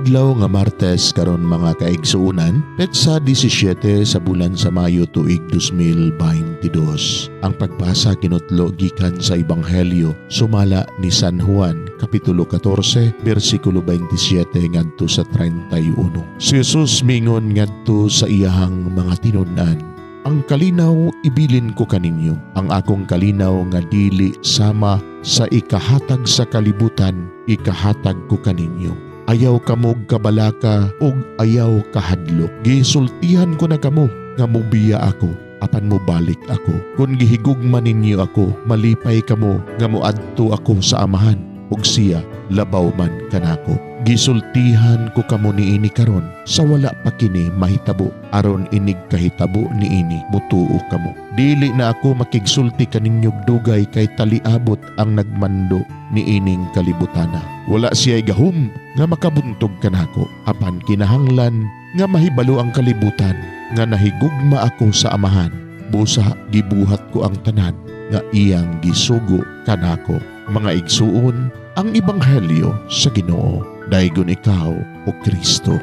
Adlaw nga Martes karon, mga kaigsuonan, petsa 17 sa bulan sa Mayo, tuig 2022. Ang pagbasa kinutlo gikan sa Ebanghelyo sumala ni San Juan, kapitulo 14, bersikulo 27 ngadto sa 31. Si Jesus mingon ngadto sa iyahang mga tinun-an, "Ang kalinaw ibilin ko kaninyo, ang akong kalinaw nga dili sama sa ikahatag sa kalibutan, ikahatag ko kaninyo. Ayaw kamog kabalaka ug ayaw kahadlok. Gisultihan ko na kamo nga mubiya ako, apan mobalik ako. Kung gihigugma ninyo ako, malipay kamo nga moadto ako sa Amahan ug siya labaw man kanako. Gisultihan ko kamo niini karon sa wala pa kini mahitabo, aron inig kahitabo niini, mutuo kamo. Dili na ako makigsulti kaninyo og dugay kay taliabot ang nagmando niining kalibutana. Wala siya gahom nga makabuntog kanako, apan kinahanglan nga mahibalo ang kalibutan nga nahigugma ako sa Amahan, busa gibuhat ko ang tanan nga iyang gisugo kanako." Mga igsuon, ang ebanghelyo sa Ginoo. Daygon ikaw, o Kristo.